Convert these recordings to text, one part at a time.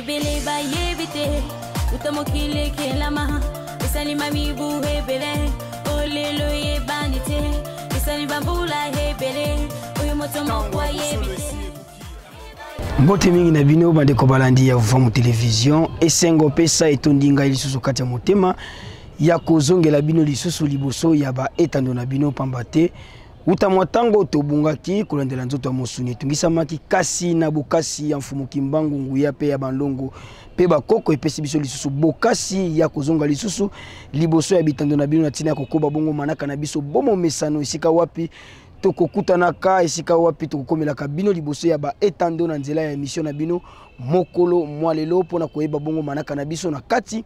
Ebele bayebi te uta mokili ekelama esalima mibu ebele olelo eyebani te esali bambula ebele oyo moto moko ayebi te. Mbote mingi na bino bandeko balandi ya Vuvamu Television. Esengo pesa etondi ngai lisusu kati ya motema ya kozongela bino lisusu liboso ya ba etando na bino, pamba te uta mwa ntango tobungaki kolandela nzoto ya mosuni etungisamaki, kasi na bokasi ya Mfumu Kimbangu, nguya mpe ya banlongo mpe bakoko epesi biso lisusu bokasi ya kozonga lisusu liboso ya bitando na bino na ntina ya kokoba bongo manaka na biso bomomesano, esika wapi tokokutanaka, esika wapi tokokomelaka bino liboso ya baetando na nzela ya emission na bino mokolo mwa lelo mpona koyeba bongo manaka na biso na kati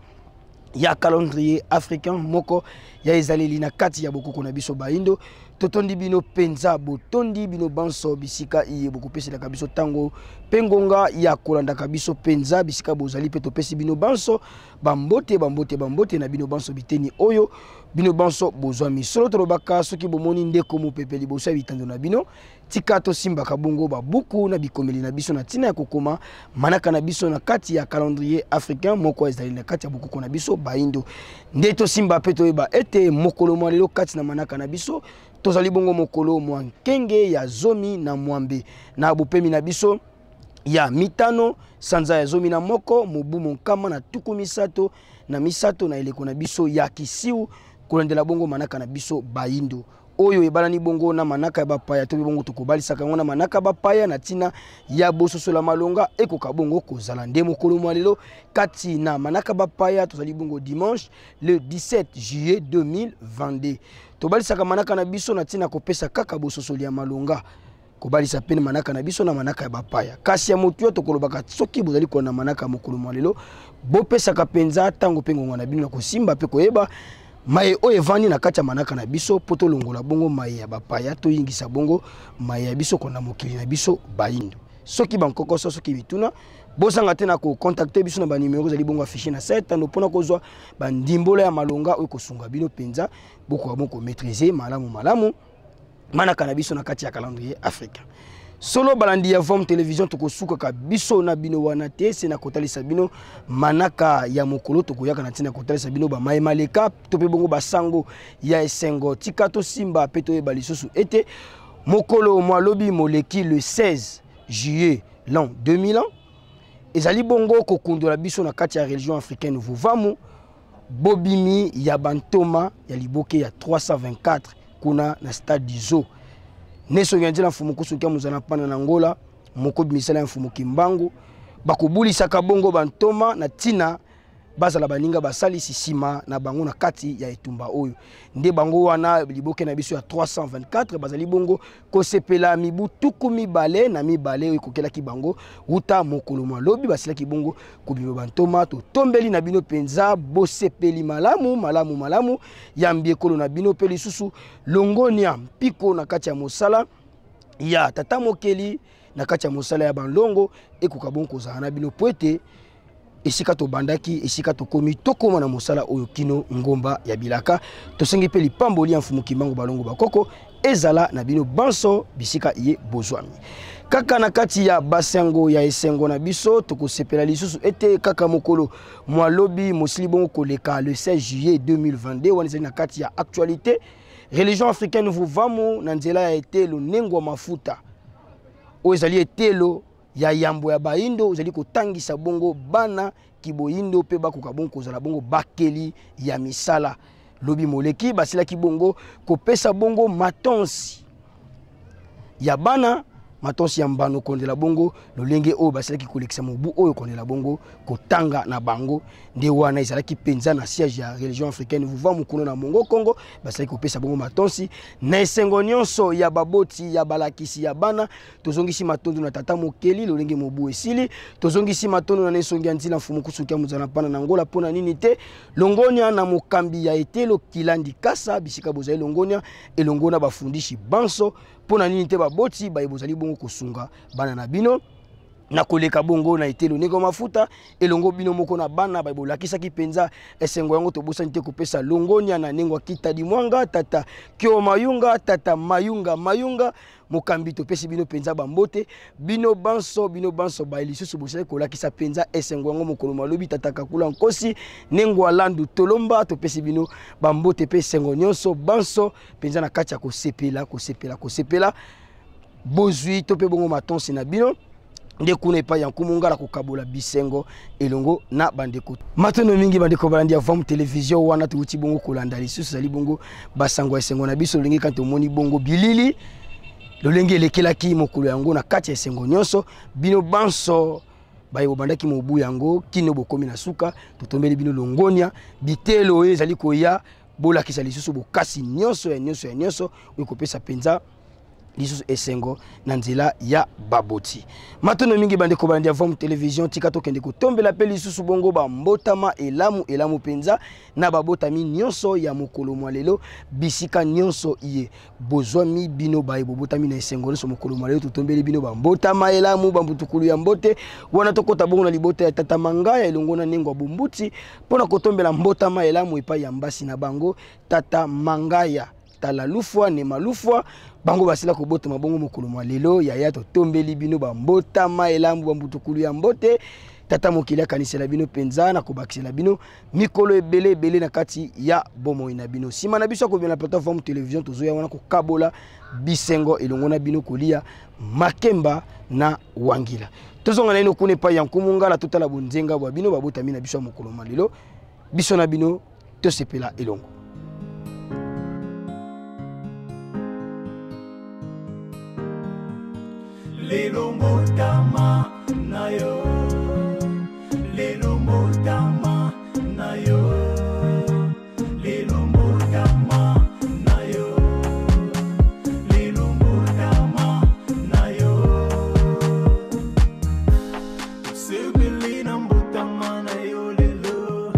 ya calendrier africain moko ya ezaleli na kati ya bokoko na biso baindo. Totondi bino mpenza, botondi bino banso bisika iye bokopeselaka biso ntango mpe ngonga ya kolandaka biso mpenza bisika bozali, mpe topesi bino banso bambote, bambote, bambote na bino banso biteni oyo bino banso bozwami. Solo tolobaka, soki bomoni ndeko mopepe liboso ya bitando na bino, tika tosimbaka bongo babuku na bikomeli na biso na ntina ya kokoma manaka na biso na kati ya calendrier africain moko ezali na kati ya bokoko na biso baindo. Nde tosimba mpe toyeba ete mokolo mwa lelo kati na manaka na biso tozali bongo mokolo mwa nkenge ya 18 na bopemi na biso ya mitano, sanza ya 11 mobu 1333 na eleko na biso ya kisiu, kolandela bongo manaka na biso baindo oyo ebalani bongo na manaka ya bapaya, to bongo tokobalisaka yango na manaka ya bapaya na ntina ya bososola malonga ekoka bongo kozala. Nde mokolo mwa lelo kati na manaka bapaya tozali bongo dimanche le 17 juillet 2022. Tobalisaka manaka na biso na ntina kopesa kaka bososoli ya malonga, kobalisa mpe manaka na biso na manaka ya bapaya. Kasi ya motuya tokolobaka, soki bozali kolanda manaka ya mokolo mwa lelo, bopesaka mpenza ntango mpe ngonga na bino na kosimba mpe koyeba maye oyo evandi na kati ya manaka na biso, mpo tolongola bongo maye ya bapaya, toyingisa bongo maye ya biso kolanda mokili na biso baindo. Soki bankokoso, soki mituna, bozanga te na kocontacte biso na banimero ezali bongo affiche na site tando, mpona kozwa bandimbola ya malonga oyo kosunga bino mpenza bokoka bongo komaîtrise malamu malamu manaka na biso na kati ya calendrier africain. Solo balandi ya Vom Television, tokosukaka biso na bino wana te, se na kotalisa bino manaka ya mokolo tokoyaka na ntina kotalisa bino bamaye maleka to mpe bongo basango ya esengo. Tika tosimba mpe toyeba lisusu ete mokolo mwa lobi moleki le 16 juillet l'an 2000 ans ezali bongo kokundola biso na kati ya religion africaine Vuvamu bobimi ya bantoma ya liboke ya 324 kuna na stade du Zoo. Neso ya nzela Mfumu Kusu kia muzana pana na Angola, moko bimisala ya Mfumu Kimbangu, bakobulisaka bongo bantoma na tina bazala baninga basalisi nsima na bango na kati ya etumba oyo. Nde bango wana liboke na biso ya 324 bazali bongo kosepela mibu 22 oyo ekokelaki bango wuta mokolo mwa lobi basilaki bongo kobima bantoma. Totombeli na bino mpenza bosepeli malamu malamu malamu ya mbiekolo na bino, mpe lisusu longonia mpiko na kati ya mosala ya tata mokeli, na kati ya mosala ya banlongo ekoka bongo kozala na bino, po ete esika tobandaki, esika tokomi, tokóma na mosala oyo kino ngomba ya bilaka. Tosengi mpe lipamboli ya Mfumu Kimbangu, balongo bakoko ezala na bino banso bisika ye bozwami. Kaka na kati ya basango ya esengo na biso, tokosepela lisusu ete kaka mokolo mwa lobi mosili bongo koleka le 16 juillet 2022, wana ezali na kati ya actualité religion africaine Vuvamu na nzela ya etelo Nengwa Mafuta oyo ezali etelo ya yambo ya baindo, ozali kotangisa bongo bana kiboyindo mpe bakoka bongo kozala bongo bakeli ya misala. Lobi moleki basilaki bongo kopesa bongo matonsi ya bana, matonsi ya mbano kondela bongo lolenge oyo basilaki kolekisa mobu oyo kondela bongo kotanga na bango. Nde wana ezalaki mpenza na siège ya religion africaine Vuvamu kuna na Mongo Kongo, basilaki kopesa bongo matonsi na esengo nyonso ya baboti, ya balakisi, ya bana. Tozongisi matondo na tata mokeli lolenge mobu esili, tozongisi matondo na nesongi ya nzila Mfumu Kusuki ya mozala mpana na Ngola, mpona nini te longonia na mokambi ya etelo Kilandi Kasa bisika bozali, longonia elongo na bafundishi banso, mpona nini te baboti baye bozali bongo kosunga bana na bino na koleka bongo na etelo Ndenge Mafuta elongo bino moko na bana baye bolakisaki mpenza esengo yango. Tobosani te kopesa longonia na Nengwa Kitadi Mwanga, tata Kio Mayunga, tata Mayunga Mayunga. Mokambi, topesi bino mpenza bambote, bino banso, bino banso baye lisusu bosali kolakisa mpenza esengo yango mokolo malobi. Tata Kakula Nkosi Nengwa Landu Tolomba, topesi bino bambote mpe esengo nyonso banso mpenza na kati ya kosepela, kosepela, kosepela bozwi to mpe bongo matonsi na bino nde kuna epai ya Nkumu Ngala kokabola bisengo elongo na bandeko. Matono mingi bandeko balandi ya Vam Television. Wana touti bongo kolanda lisusu ezali bongo basango ya esengo na biso, lolenge kani tomoni bongo bilili lolenge elekelaki mokolo yango na kati ya esengo nyonso. Bino banso baye bobandaki mobu yango kino bokomi na suka, totombeli bino longonia. Bitelo oyo ezali koya, bolakisa lisusu bokasi nyonso ya nyonso ya nyonso oyo ekopesa mpenza lisusu esengo na nzela ya baboti. Matono mingi bandeko balandi ya Vom Television. Tika tokende kotombela mpe lisusu bongo bambotama elamu elamu mpenza na babotami nyonso ya mokolo mwa lelo, bisika nyonso iye bozwami. Bino baye bobotami na esengo nyonso mokolo mwa lelo, totombeli bino bambotama elamu, bambutukulu ya mbote. Wana tokota bongo na libota ya tata Mangaya elongo na Nengo ya Bombuti mpo na kotombela mbotama elamu epai ya mbasi na bango tata Mangaya Tala Lufwa Nema Lufwa, bango basila kobotama bongo mokolo mwa lelo. Yaya, totombeli bino bambotama elambu, bambutukulu ya mbote. Tata mokili akanisela bino mpenza na kobakisela bino mikolo ebele ebele na kati ya bomoi na bino. Nsima na biso akobima na plateforme television, tozoya wana kokabola bisengo elongo na bino, kolia makemba na wangila. Tozonga naino kuna epai ya Nkumu Ngala, totala bonzenga bwa bino babotami na biso ya mokolo mwa lelo. Biso na bino tosepela elongo. Lelo mbotama na yo, lelo mbotama na yo, lelo mbotama na yo, lelo mbotama na yo. Tosepeli na mbotama na yo lelo,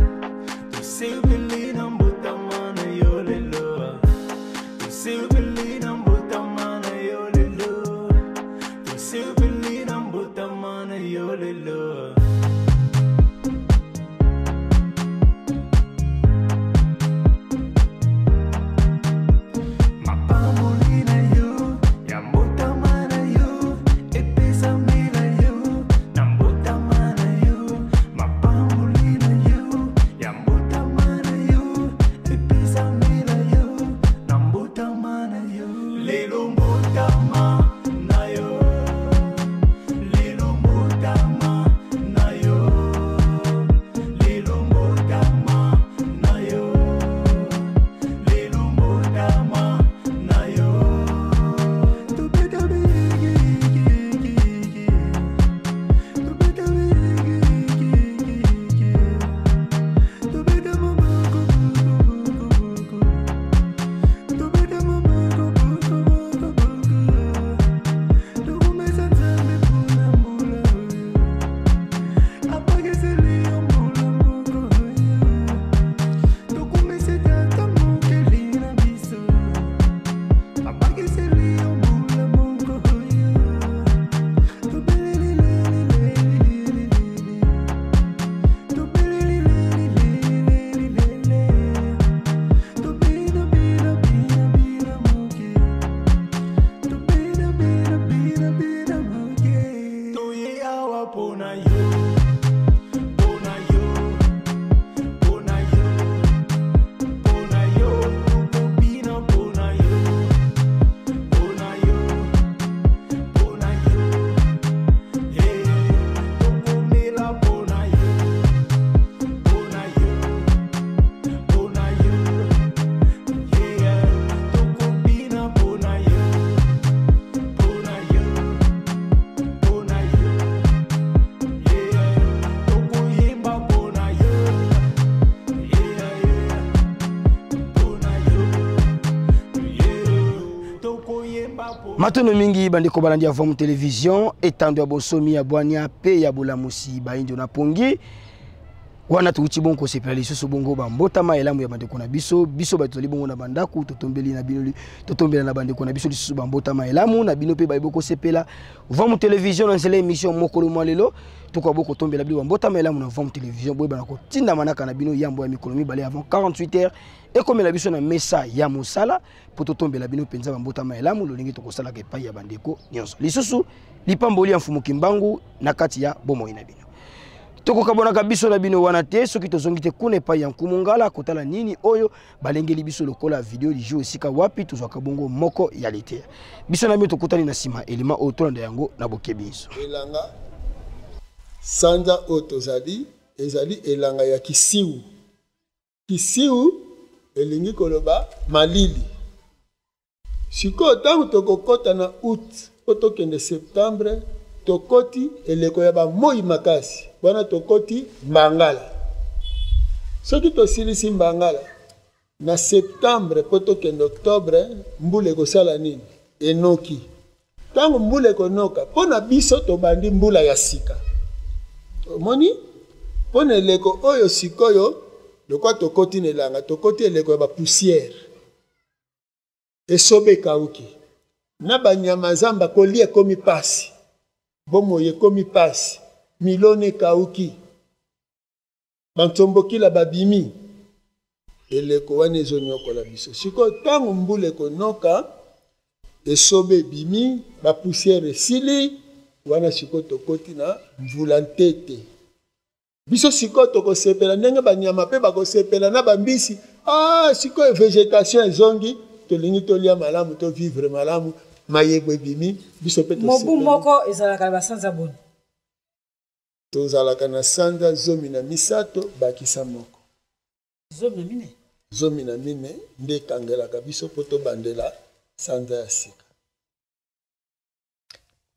tosepeli na mbotama na yo lelo, tosepeli na mbotama na yo lelo, tosepeli na mbotama na yo lelo. Mapamboli na yo ya mbotama na yo epesamela yo na mbotama na yo. Mapamboli na yo ya mbotama na yo epesamela yo na mbotama na yo. Lelo mbotama na yo, lelo mbotama na yo, lelo mbotama na yo, lelo mbotama na yo. Tobeta bigigigigi, tobeta bigigigigi, tobeta maboko boko boko, tobeta maboko boko boko boko. Tokumisa Nzambe mpona mbula oyo apakiseli yo mbula moko oyo. Tokumisi Tata mokeli na biso apakiseli yo mbula moko oyo. Tobelelelelelelelele, tobelelelelelelelele, tobina bina bina bina moke, tobina bina bina bina moke. Toye awa mpona yo, mpona yo, mpona yo, mpona yo, tokobina mpona yo, mpona yo, mpona yo, eh, tokomela mpona yo, mpona yo, mpona yo, yeah, tokobina mpona yo, mpona yo, mpona yo, yeah, tokoyemba mpona yo, yeah, yeah, mpona yo, yeah, tokoyemba mpona. Matono mingi bandeko balandi ya Vom Television, etando ya bonsomi ya bwania mpe ya bolamusi bayindo na pongi. Wana touti bongo kosepela lisusu bongo bambotama elamu ya bandeko na biso. Biso bato tozali bongo na bandako, totombeli na bino, totombela na bandeko na biso lisusu bambotama elamu na bino mpe bayebi kosepela Vam Television na nzela émission mokolo mwa lelo. Tokoka bo kotombela bino bambotama elamu na Vam Television. Boyebana kotinda manaka na bino yambo ya mikolo mibale avant 48 heures ekomela biso na mesa ya mosala mpo totombela bino mpenza bambotama elamu lolenge tokosalaka epai ya bandeko nyonso. Lisusu lipamboli ya Mfumu Kimbangu na kati ya bomoi na bino. Tokokabonaka biso na bino wana te soki tozongi te kuna epai ya Nkumu Ngala kotala nini oyo balengeli biso lokola video du jour, esika wapi tozwaka bongo moko ya liteya. Biso na bino tokutani na nsima elima oyo tolanda yango na bokebi nyonso. Elanga sanza oyo tozali ezali elanga ya kisiu. Kisiu elingi koloba malili. Sikoyo ntango tokokɔta na août mpo tokende septembre, tokɔti eleko ya bamoi makasi wana, tokɔti mbangala. Soki tosilisi mbangala na septembre mpo tokende octobre, mbula ekosala nini? Enoki. Ntango mbula ekonoka mpo na biso, tobandi mbula ya sika. Omoni, mpo na eleko oyo sikoyo, lokwa tokɔti na elanga, tokɔti eleko ya bapoussière, esobe ekauki na banyama zamba, kolia ekomi pasi, bomoi ekomi pasi, milona ekauki, bantombokila babimi. Eleko wana ezonyokola biso. Sikoyo ntango mbula ekonoka, esobe ebimi, bapoussière esili, wana sikoyo tokoti na mvula ntete. Biso sikoyo tokosepela ndenge banyama mpe bakosepela na bambisi. Ah, sikoyo végétation ezongi, tolingi tolia malamu, tovivre malamu, mayebo ebimi, biso mpe. Mobu moko ezalaka na basanza boni? Tozalaka na sanza 13 bakisa moko. 14. 14 nde ekangelaka biso mpo tobandela sanza ya sika.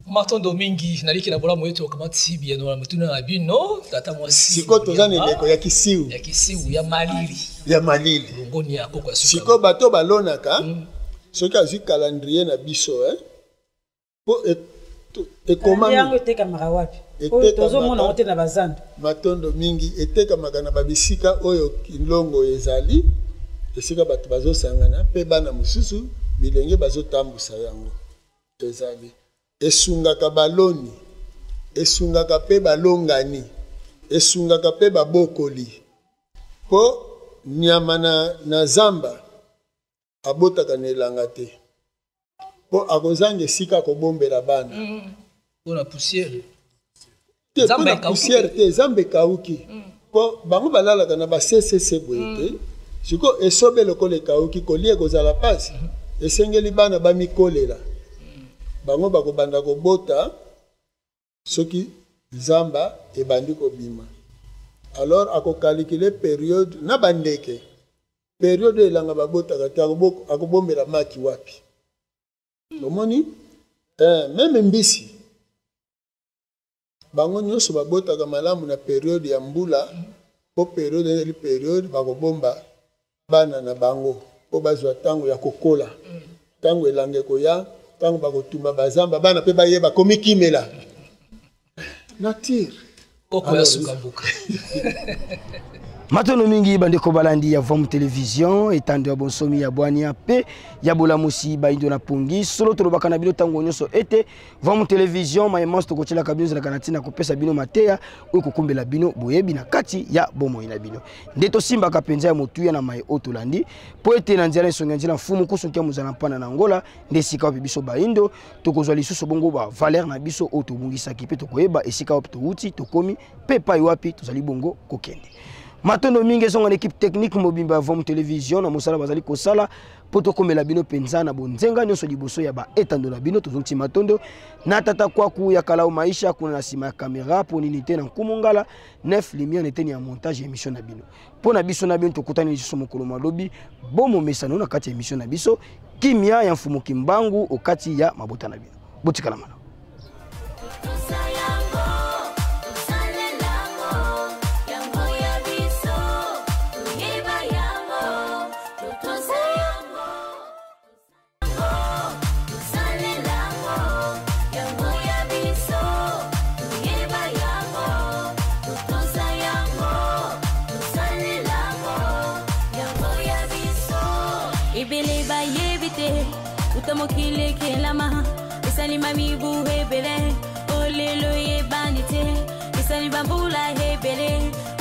Matondo mingi, naliki na bolamu ete okamati biyano na motuna na bino, tata mwasi. Sikoyo toza na eleko ya kisiu. Ya kisiu, ya malili. Ya malili. Longoni ya koko ya suka. Sikoyo bato balonaka, soki azwi calendrier na biso, po ekomami. Yango etekamaka wapi? Oyo tozomona yango te na bazando. Matondo mingi. Etekamaka na babisika oyo kilongo ezali, esika bato bazosangana mpe bana mosusu bilenge bazotambusa yango. Ezali esungaka baloni, esungaka mpe balongani, esungaka mpe babokoli, mpo nyama na zamba abotaka na elanga te, mpo akozanga esika akobombela bana. Mpona poussière. Te, Zamba mpona ekauki. Poussière te, zamba ekauki, mpo bango balalaka na baccc boye te. Sikoyo esobe lokola ekauki, kolia ekozala mpasi, esengeli bana bamikolela. Bango bakobanda kobota soki zamba ebandi kobima. Alors akokalikile période na bandeke, période oyo elanga babotaka te, akobombela maki wapi? Omoni, même mbisi, bango nyonso babotaka malamu na période ya mbula, mpo période ezali période bakobomba bana na bango mpo bazwa ntango ya kokola. Ntango elanga ekoya, ntango bakotumba bazamba, bana mpe bayeba komikimela nature. Koko ya suka mboka. Matondo mingi, bandeko balandi ya Vom Télévision, etando ya bonsomi, ya bwania mpe ya bolamusi bayindo na pongi. Solo tolobaka na bino ntango nyonso ete Vom Télévision, mayemanso tokotielaka bino ezalaka na ntina kopesa bino mateya oyo kokumbela bino boyebi na kati ya bomoi na bino. Nde tosimbaka mpenza ya motuya na maye oyo tolandi, mpo ete na nzela esongi ya nzela Mfumu Kusunki ya mozala mpana na Ngola, nde esika wapi biso bayindo tokozwa lisusu bongo bavaleur na biso oyo tobungisaki, mpe tokoyeba esika wapi towuti, tokomi mpe epai wapi tozali bongo kokende. Matondo mingi ezonga na équipe technique mobimba ya Vom Télévision na mosala bazali kosala mpo tokomela bino mpenza na bonzenga nyonso liboso ya baetando na bino. Tozongisi matondo na tata Kwaku ya Kalau Maisha kuna na nsima ya kamera, mpo nini te na Nkumu Ngala 9 lumière na eteni ya montage ya émission na bino. Mpo na biso na bino, tokutani lisusu mokolo malobi bomomesano na kati ya émission na biso. Kimia ya Mfumu Kimbangu okati ya mabota na bino. Botikala malamu. Tosa yango, tosalela yango, yango ya biso, toyeba yango, totosa yango, tosalela yango, yango ya biso, toyeba yango, totosa yango. Uta mokili ekelama, esalima mibu ebele, olelo eyebani te, esali bambula ebele,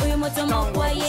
oyo moto moko aye.